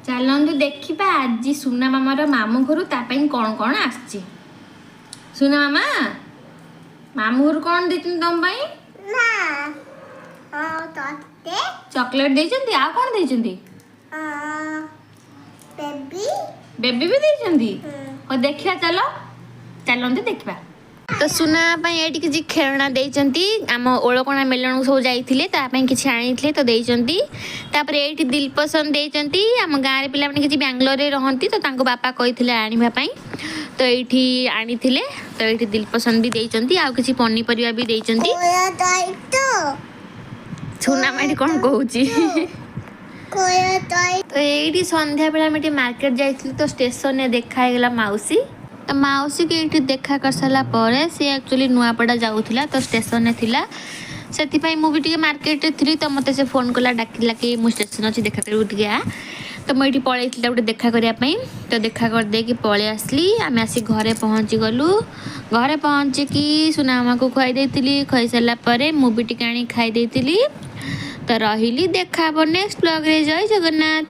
ଚାଲନ୍ତୁ ଦେଖିବା ଆଜି ସୁନା ମାମାର ମାମୁଁ ଘରୁ ତା ପାଇଁ କ'ଣ କ'ଣ ଆସିଛି। ସୁନା ମାମା, ମାମୁଁ ଘରୁ କ'ଣ ଦେଇଛନ୍ତି ତମ ପାଇଁ? ନା, ଆଉ ତତେ ଚକୋଲେଟ୍ ଦେଇଛନ୍ତି। ଆଉ କ'ଣ ଦେଇଛନ୍ତି? ବେବି। ବେବି ବି ଦେଇଛନ୍ତି। ହଉ, ଦେଖିବା, ଚାଲ, ଚାଲନ୍ତୁ ଦେଖିବା। ତ ସୁନା ପାଇଁ ଏଇଠି କିଛି ଖେଳଣା ଦେଇଛନ୍ତି। ଆମ ଓଳକଣା ମେଲଣକୁ ସବୁ ଯାଇଥିଲେ, ତା ପାଇଁ କିଛି ଆଣିଥିଲେ ତ ଦେଇଛନ୍ତି। ତାପରେ ଏଇଠି ଦିଲପସନ୍ଦ ଦେଇଛନ୍ତି। ଆମ ଗାଁରେ ପିଲାମାନେ କିଛି ବାଙ୍ଗାଲୋରରେ ରହନ୍ତି, ତ ତାଙ୍କ ବାପା କହିଥିଲେ ଆଣିବା ପାଇଁ, ତ ଏଇଠି ଆଣିଥିଲେ। ତ ଏଇଠି ଦିଲପସନ୍ଦ ବି ଦେଇଛନ୍ତି, ଆଉ କିଛି ପନିପରିବା ବି ଦେଇଛନ୍ତି। କୋୟ ଦାୟିତ୍ୱ। ସୁନା ଏଠି କ'ଣ କହୁଛି? କୋୟ ଦାୟିତ୍ୱ। ତ ଏଇଠି ସନ୍ଧ୍ୟାବେଳେ ଆମେ ଟିକେ ମାର୍କେଟ ଯାଇଥିଲୁ, ତ ଷ୍ଟେସନରେ ଦେଖା ହେଇଗଲା ମାଉସୀ। ତ ମାଉସୀକି ଏଇଠି ଦେଖା କରିସାରିଲା ପରେ ସେ ଆକ୍ଚୁଆଲି ନୂଆପଡ଼ା ଯାଉଥିଲା, ତ ଷ୍ଟେସନରେ ଥିଲା। ସେଥିପାଇଁ ମୁଁ ବି ଟିକେ ମାର୍କେଟରେ ଥିଲି, ତ ମୋତେ ସେ ଫୋନ୍ କଲା, ଡାକିଲା କି ମୁଁ ଷ୍ଟେସନ ଅଛି, ଦେଖା କରିବୁ ଟିକେ ଆ। ତ ମୁଁ ଏଇଠି ପଳେଇଥିଲି ଗୋଟେ ଦେଖା କରିବା ପାଇଁ। ତ ଦେଖା କରିଦେଇକି ପଳେଇ ଆସିଲି। ଆମେ ଆସି ଘରେ ପହଞ୍ଚି ଗଲୁ। ଘରେ ପହଞ୍ଚିକି ସୁନା ମାମାକୁ ଖୁଆଇ ଦେଇଥିଲି। ଖୁଆଇ ସାରିଲା ପରେ ମୁଁ ବି ଟିକେ ଆଣି ଖାଇ ଦେଇଥିଲି। ତ ରହିଲି, ଦେଖା ହବ ନେକ୍ସଟ ବ୍ଲଗ୍ରେ। ଜୟ ଜଗନ୍ନାଥ।